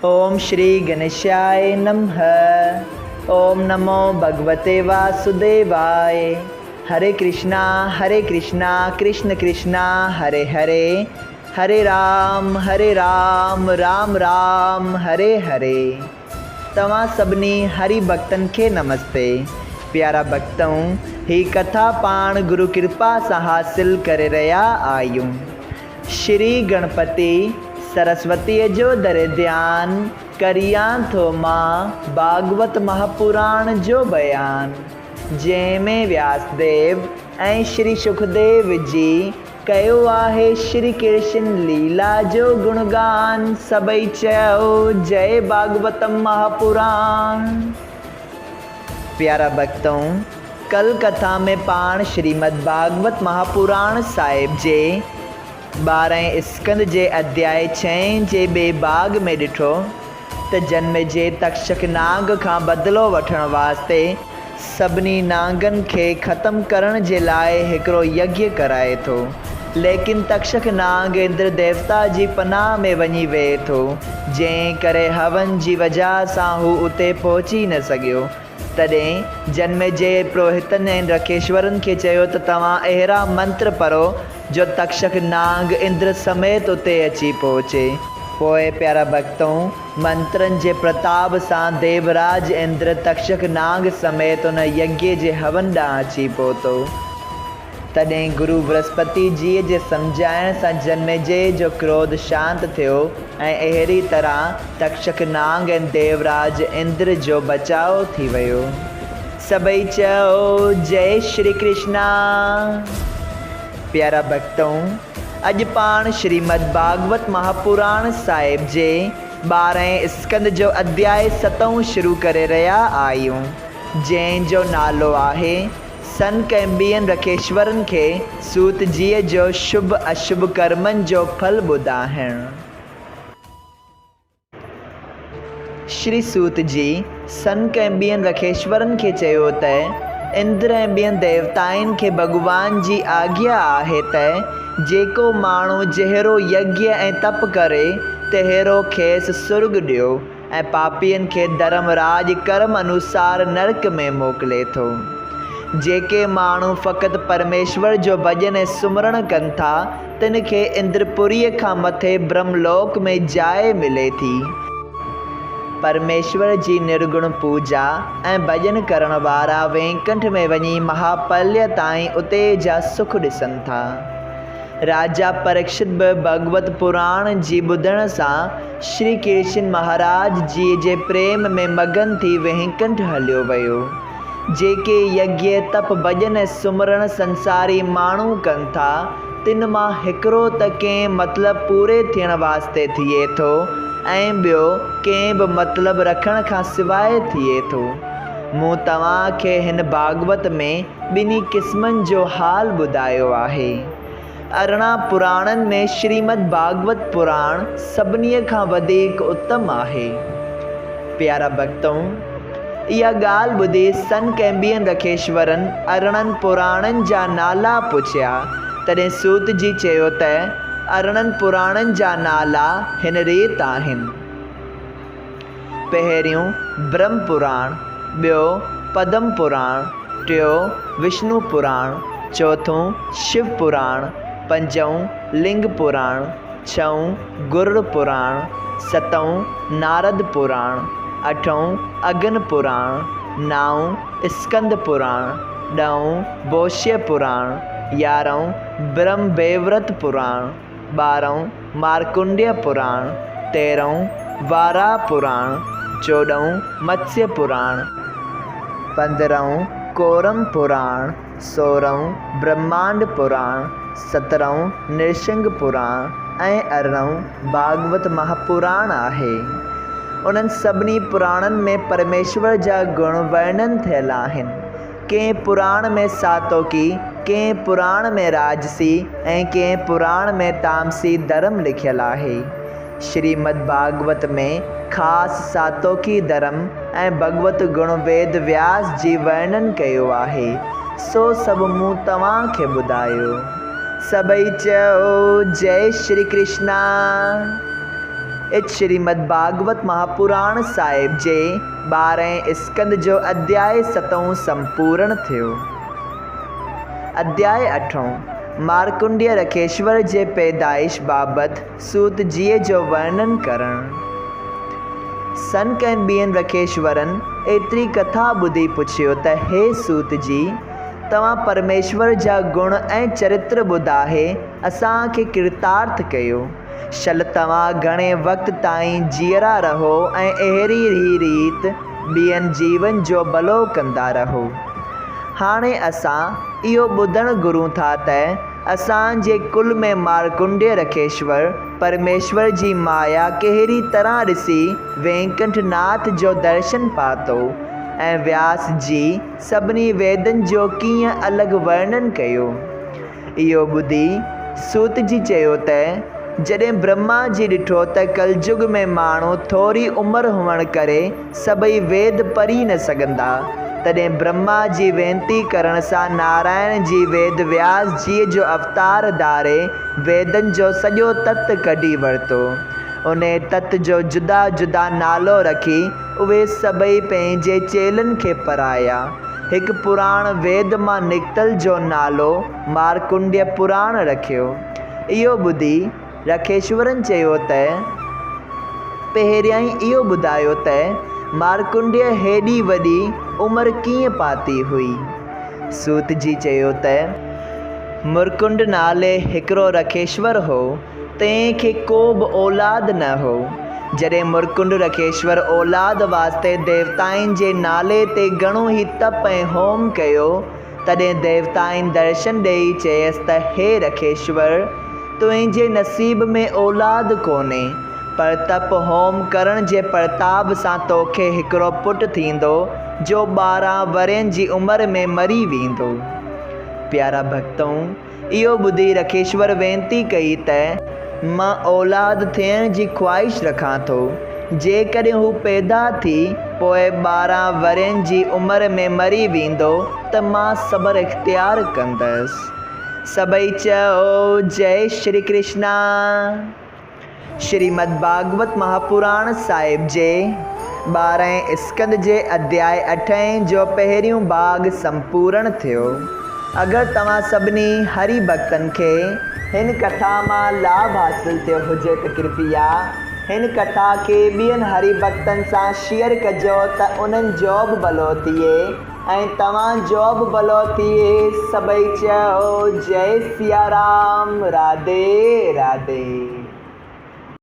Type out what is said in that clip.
اوم شري گنيشاء نمه اوم نمو ڀڳوتي واسوديواء هري ڪرشنا هري ڪرشنا ڪرشن ڪرشنا هري هري هري رام هري رام رام رام هري هري توهان سڀني هري ڀڳتن کي نمستي پيارا ڀڳتؤ هي ڪٿا پاڻ گرو ڪرپا سان حاصل ڪري رهيا آهيون. شري گڻپتي سرسوتيء جو در ڌيان ڪريان ٿو مان ڀاڳوت مهاپراڻ جو بيان، جنهن ۾ وياسديو ۽ شري شڪديو جي ڪيو آهي شري ڪرشن ليلا جو گڻگان، سڀئي چئو جئي ڀاڳوتم مهاپراڻ. پيارا ڀڳتؤ! ڪل ڪٿا ۾ پاڻ شريمد ڀاڳوت مهاپراڻ صاحب جي ٻارهين اسڪنڌ جي اڌياء ڇهين جي ٻئي ڀاڳ ۾ ڏٺو ته جنميجي تڪشڪ نانگ کان بدلو وٺڻ واسطي سڀني نانگن کي ختم ڪرڻ جي لاء هڪڙو يگيه ڪرائي ٿو ليڪن تڪشڪ نانگ اندر ديوتا جي پناهه ۾ وڃي ويهي ٿو جنهن ڪري هون جي وجهه سان هو اتي پهچي نه سگهيو. تڏهن جنميجيه پروهتن ۽ رکيشورن کي چيو ته توهان اهڙا منتر پڙهو جو تڪشڪ نانگ اندر سميت اتي اچي پهچي. پوء پيارا ڀڳتؤ! منترن جي پرتاب سان ديوراج اندر تڪشڪ نانگ سميت ان يگيه جي هون ڏانهن اچي پهتو. تڏهن گرو برهسپتي جيء جي سمجهائڻ سان جنميجيه جو ڪروڌ شانت ٿيو ۽ اهڙي طرح تڪشڪ نانگ ۽ ديوراج اندر جو بچاء ٿي ويو. سڀئي چئو، جئي شري ڪرشنا! پيارا ڀڳتؤ! اڄ پاڻ شريمد ڀاڳوت مهاپراڻ صاحب جي ٻارهين اسڪنڌ جو اڌياء ستون شروع ڪري رهيا آهيون، جنهن جو نالو آهي. سنڪ ۽ ٻين رکيشورن کي سوت جيء جو شڀ اشڀ ڪرمن جو ڦل ٻڌائڻ. شري سوت جي سنڪ ۽ ٻين رکيشورن کي چيو ته، اندر ۽ ٻين ديوتائن کي ڀڳوان جي آگيا آهي ته جيڪو ماڻهو جهڙو يگيه ۽ تپ ڪري، تهڙو کيس سرڳ ڏيو. ۽ پاپين کي ڌرم راڄ ڪرم انوسار نرڪ ۾ موڪلي ٿو. جيڪي ماڻهو فقط پرميشور جو ڀڄن ۽ سمرڻ ڪن ٿا، تن کي اندرپوريء کان مٿي برهم لوڪ ۾ جاء ملي ٿي. پرميشور جي نرگڻ پوڄا ۽ ڀڄن ڪرڻ وارا وينڪنٺ ۾ وڃي مهاپرليه تائين اتي جا سک ڏسن ٿا. راجا پريڪشت به ڀڳوت پراڻ جي ٻڌڻ سان شري ڪرشن مهاراج جيء جي پريم ۾ مگن ٿي وينڪنٺ هليو ويو. جيڪي يگيه، تپ، ڀڄن ۽ سمرڻ سنساري ماڻهو ڪن ٿا، تن مان هڪڙو ته ڪنهن مطلب پوري ٿيڻ واسطي ٿئي ٿو ۽ ٻيو ڪنهن به مطلب رکڻ کان سواء ٿئي ٿو. مون توهان کي هن ڀاڳوت ۾ ٻنهي قسمن جو حال ٻڌايو آهي. 18 پراڻن ۾ شريمد ڀاڳوت پراڻ سڀني کان وڌيڪ اتم آهي. پيارا ڀڳتؤ! اها ڳالهه ٻڌي سنڪ ۽ ٻين رکيشورن 18 پراڻن جا نالا پڇيا. تڏهن سوت جي چيو ته، 18 پراڻن جا نالا هن ريت آهن. پهريون برهم پراڻ، ٻيو پدم پراڻ، ٽيو وشنو پراڻ، چوٿون شو پراڻ، پنجون لنگ پراڻ، ڇهون گرڙ پراڻ، ستون نارد پراڻ، اٺون اگن پراڻ، نائون اسڪند پراڻ، ڏهون بوشيه پراڻ، يارهون برهم بيورت پراڻ. ٻارهون مارڪنڊيه پراڻ، تيرهون واراهه پراڻ، چوڏهون متسيه پراڻ، پندرهون ڪورم پراڻ، سورهون برهمانڊ پراڻ، سترهون نرسنگ پراڻ ۽ ارڙهون ڀاڳوت مهاپراڻ آهي. انهن سڀني پراڻن ۾ پرميشور جا گڻ ورڻن ٿيل آهن. ڪنهن پراڻ ۾ ساتوڪي، ڪنهن پراڻ ۾ راجسي ۽ ڪنهن پراڻ ۾ تامسي ڌرم لکيل آهي. شريمد ڀاڳوت ۾ خاص ساتوڪي ڌرم ۽ ڀڳوت گڻ ويد وياس جي ورڻن ڪيو آهي، سو سڀ مون توهان کي ٻڌايو. سڀئي چئو جئي شري ڪرشنا. ات شريمد ڀاڳوت مهاپراڻ صاحب جي ٻارهين اسڪنڌ جو اڌياء ستون سمپورڻ ٿيو. اڌياء اٺون، مارڪنڊيه رکيشور جي پيدائش بابت سوت جيء جو ورڻن ڪرڻ. سنڪ ۽ ٻين رکيشورن ايتري ڪٿا ٻڌي پڇيو ته هي سوت جي! توهان پرميشور جا گڻ ۽ چرتر ٻڌاهي اسان کي ڪرتارٿ ڪيو. شل توهان گهڻي وقت تائين جيئرا رهو ۽ اهڙي ئي ريت ٻين جيون جو ڀلو ڪندا رهو. هاڻي اسان اهو ٻڌڻ گهرون ٿا ته اسان جي ڪل ۾ مارڪنڊيه رکيشور پرميشور جي مايا ڪهڙي طرح ڏسي وينڪنٺ ناٿ جو درشن پاتو ۽ وياس جي سڀني ويدن جو ڪيئن الڳ ورڻن ڪيو. اهو ٻڌي سوت جي چيو ته، جڏهن برهما جي ڏٺو ته ڪلجگ ۾ ماڻهو ٿوري عمر هئڻ ڪري سڀئي ويد پڙهي نه سگهندا، تڏهن برهما جي وينتي ڪرڻ سان نارائڻ جي ويد وياس جيء جو اوتار ڌاري ويدن جو سڄو تت ڪڍي ورتو. انهيء تت جو جدا جدا نالو رکي اهي سڀئي پنهنجي چيلن کي پڙهايا. هڪ پراڻ ويد مان نڪتل جو نالو مارڪنڊيه پراڻ رکيو. اهو ٻڌي رکيشورن چيو ته، پهريائين اهو ٻڌايو ته مارڪنڊيه هيڏي وڏي عمر ڪيئن پاتي هئي؟ سوت جي چيو ته، مرڪنڊ نالي هڪڙو رکيشور هو، تنهن کي ڪو به اولاد نه هو. جڏهن مرڪنڊ رکيشور اولاد واسطي ديوتائن جي نالي تي گهڻو ئي تپ ۽ هوم ڪيو، تڏهن ديوتائن درشن ڏيئي چيس ته هي رکيشور! تنهنجي نصيب ۾ اولاد ڪونهي، پر تپ هوم ڪرڻ جي پرتاب سان توکي هڪڙو پٽ ٿيندو، جو 12 ورهين جي عمر ۾ مري ويندو. پيارا ڀڳتؤ! اهو ٻڌي رکيشور وينتي ڪئي ته. مان اولاد ٿيڻ جي خواهش رکان ٿو. جيڪڏهن هو پيدا ٿي پوء 12 ورهين جي عمر ۾ مري ويندو ته مان صبر اختيار ڪندس. سڀئي چئو جئي شري ڪرشنا. شريمد ڀاڳوت مهاپراڻ صاحب جي ٻارهين اسڪنڌ جي اڌياء اٺين جو پهريون ڀاڳ سمپورڻ ٿيو. اگر توهان سڀني هري ڀڳتن کي هن ڪٿا مان لاڀ حاصل ٿيو هجي ته ڪرپيا هن ڪٿا کي ٻين هري ڀڳتن سان شيئر ڪجو ته انهن جو به ڀلو ٿئي ۽ توهان جو به ڀلو ٿئي. سڀئي چئو جئي سيارام راڌي راڌي.